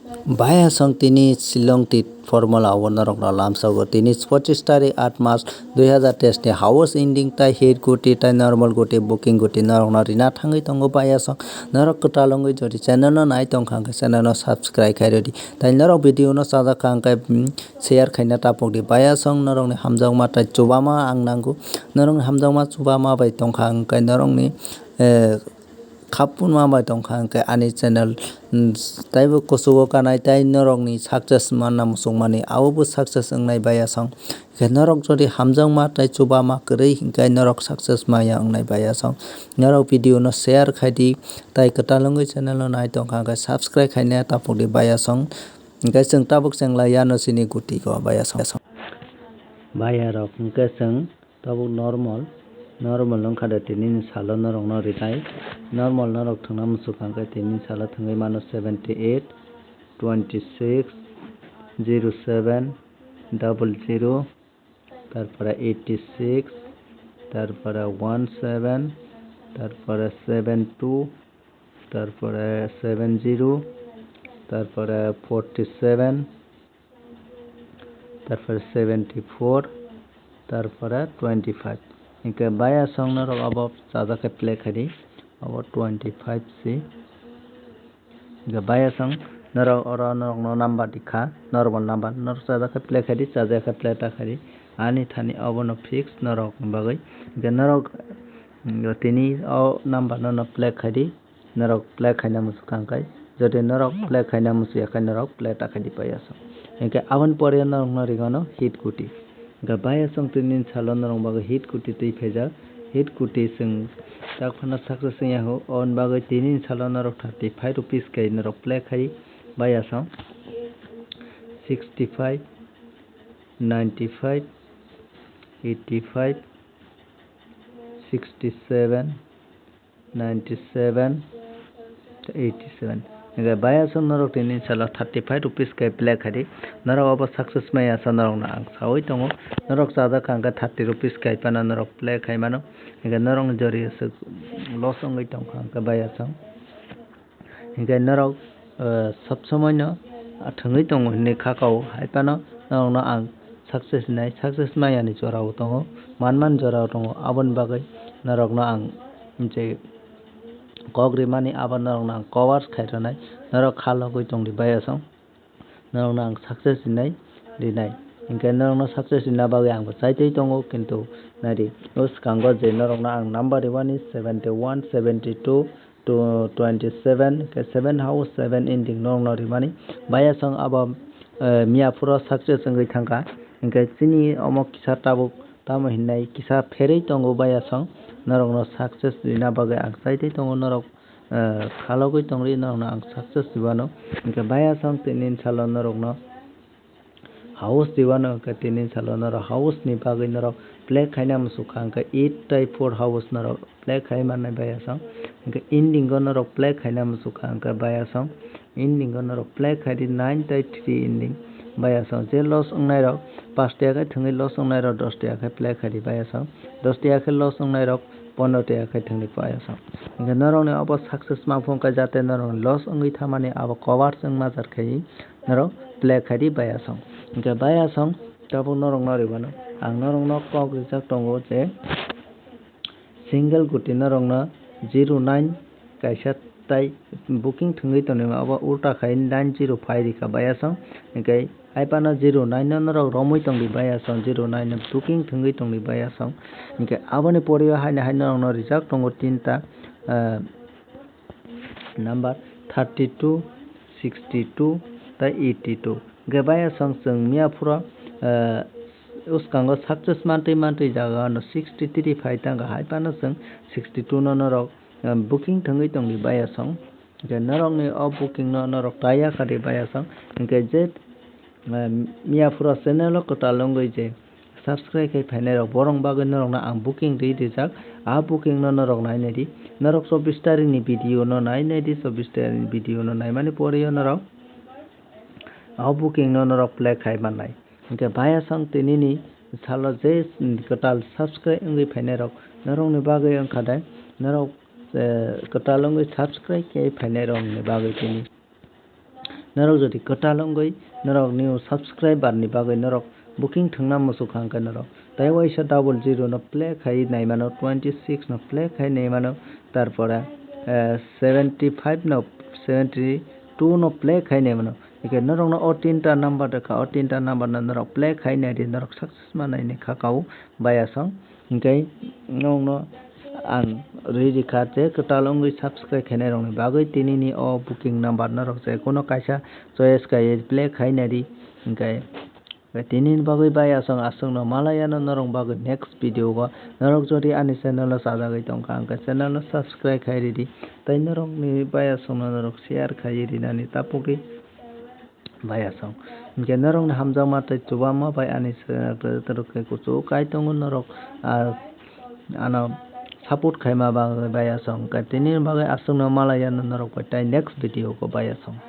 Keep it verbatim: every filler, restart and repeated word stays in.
Baya song tini Shillong tit formula o norok no lamsogo. Tini pochistarikh aat mas dui hazar teis ni house ending tai hit guti tai normal guti booking guti norok no rina thangwi tongo. Baya song norok kwtal wngwi jodi channel no nai tongkha hwnkhe channel no subscribe khai rwdi. Tai norok video no chajak kha hwnkhe, mm, share khaina tapokdi. Baya song norok ni hamjakma tai chubama ang nango. Norok ni hamjakma chubama bai tongkha hwnkhe norok ni, eh, khapun ma bai tongkha hwnkhe ani channel, mm, taibo kuchugo kanai tai norokni success manna muchungmani abobo success wngnai baya song. Hwnkhe norok jodi hamjakma tai chubama kwrwi hwnkhe norok success maya wngnai baya song. Norok video no share khaidi tai kwtal wngwi channel no nai tongkha hwnkhe subscribe khaina tapokdi baya song. Hwnkhe chwng tabuk chengla yano chini guti ko baya song. Baya rok hwnkhe chwng Tabuk normal, normal wngkha de tinini salo norokno rinai. Normal norok thwngna muchukha hwnkhe tinini salo thwngwi mano seventy eight, twenty six, zero seven, double zero, tarpore eighty six, tarpore one seven, tarpore seven two, tarpore seven zero, tarpore forty seven, tarpore seventy four, tarpore twenty five. Hwnkhe baya song norok obo chajak khe play khaidi, obo twenty five si. Hwnkhe baya song norok oro norokno number rikha, normal number. Norok chajak khe play khaidi, chajak khe play ta khaidi. Ani thani obono fix norokni bagwi. Hwnkhe norok, mm, tini o number no play khaidi. Norok play khaina muchukha hwnkhe, jodi norok play khaina muchuyakhe norok play ta khaidi baya song. Hwnkhe aboni pore norokno ringano hit guti. Hwnkhe baya song tinini salo norok bagwi hit guti twi phaijak. Hit guti chwng tak phano success wngya ho, aboni bagwi tinini salo norok thirty five rupees kai norok play khai baya song sixty five, ninety five, eighty five, sixty seven, ninety seven, eighty seven. Hwnkhe baya song norok tini salo thirty five rupees kai play khaidi. Norok obo success maya sa norokno ang sawi tongo. Norok chajak kha hwnkhe thirty rupees kai phano norok play khai mano. Hwnkhe norokni jori aswk loss wngwi tongkha hwnkhe baya song. Hwnkhe norok, eh, sob somoi no, ah, thwngwi tongo hinwi kha kao. Hai phano norokno ang success hinai, success maya ni jora o tongo, man man jora o tongo. Aboni bagwi norokno ang je kok rimani abo norokno ang covers khai rwnai. Norok kha logwi tongdi baya song. Norokno ang success hinai rinai. Hwnkhe norokno success rina bagwi ang bo chai twi tongo, kintu naidi o swkango je norokno ang number riwani seventy one, seventy two, to twenty seven, khe seven house, seven ending norokno rimani. Baya song abo, eh, miya phuru success wngwi thangkha. Hwnkhe chini omo kisa tabuk tamo hinai kisa pherwi tongo baya song. Norokno success rina bagwi ang chai twi tongo, norok, eh, khalogwi tongri norokno ang success rwano. Hwnkhe baya song tini salo norokno house rwano, hwnkhe tini salo norok house ni bagwi norok play khaina muchukha, hwnkhe eight tai four house norok play khai mannai baya song. Hwnkhe ending o norok play khaina muchukha, hwnkhe baya song ending o norok play khaidi nine tai three ending baya song. Je loss wngnai rok pash tiya khe thwngwi loss wngnai rok dos tiya khe play khaidi baya song, dos tiya khe loss wngnai rok pondro tiya khe thwngwi baya song. Hwnkhe norokni obo success ma phung khe jate norokni loss wngwi thamani abo covers wngma jar khai norok play khaidi baya song. Hwnkhe baya song tabuk norokno ribano ang norokno kok rijak tongo je single guti norokno zero nine kaisa tai booking thwngwi tonwi abo ulta khai nine zero phai rikha baya song. Hwnkhe hai phano zero nine no norok romwi tongdi baya song, zero nine no booking thwngwi tongdi baya song. Hwnkhe aboni pore o haino hai norokno rijak tongo tinta, ah, number thirty two, sixty two tai eighty two. Hwnkhe baya song chwng miya phuru, eh, uskango success mantwi mantwi jaga ano sixty three phai tangkha, hai phano chwng sixty two no norok, eh, booking thwngwi tongdi baya song. Hwnkhe norokni o booking no norok taiya kha di baya song. Hwnkhe je, eh, miya phuru channel o kwtal wngwi je subscribe khai phainai rok, borok bagwi norokno ang booking ri rijak. A booking no norok nainai di, norok chobbish tarikh ni video no nainai di, chobbish tarikh ni video no naimani pore o norok a booking no norok play khai mannai. Hwnkhe baya song tinini salo je kwtal subscribe wngwi phainai rok norokni bagwi wngkha de, norok, eh, kwtal wngwi subscribe khai phainai rokni bagwi tini Norok jodi kwtal wngwi norok new subscriber ni bagwi norok booking thwngna muchukha hwnkhe norok tei waisa double zero no play khai naimano, twenty six no play khai naimano, tarpore, eh, seventy five no, seventy two no play khai naimano. Hwnkhe norokno o tinta number rwkha, o tinta number no norok play khai naidi, norok success manai ni kha kau bayasong. Hwnkhe norokno ang rwi rikha je kwtal wngwi subscribe khainai rokni bagwi tinini o booking number norok je kuno kaisa choice khaiwi play khai naidi. Hwnkhe tinini bagwi bayasong aswkno malai ano norok bagwi next video o. Norok jodi ani channel o chajagwi tongkha hwnkhe channel o subscribe khai ridi tei norokni bayasongno norok share khaiwi rinani tapukdi. Bayasong. Hwnkhe norokni hamjakma tei chubama bai ani channel rwkhe kuchuk kai tongo norok, ah, ano support khaima bagwi bayasong. Hwnkhe tini bagwi aswkno malai ano norok bai tei next video o bayasong.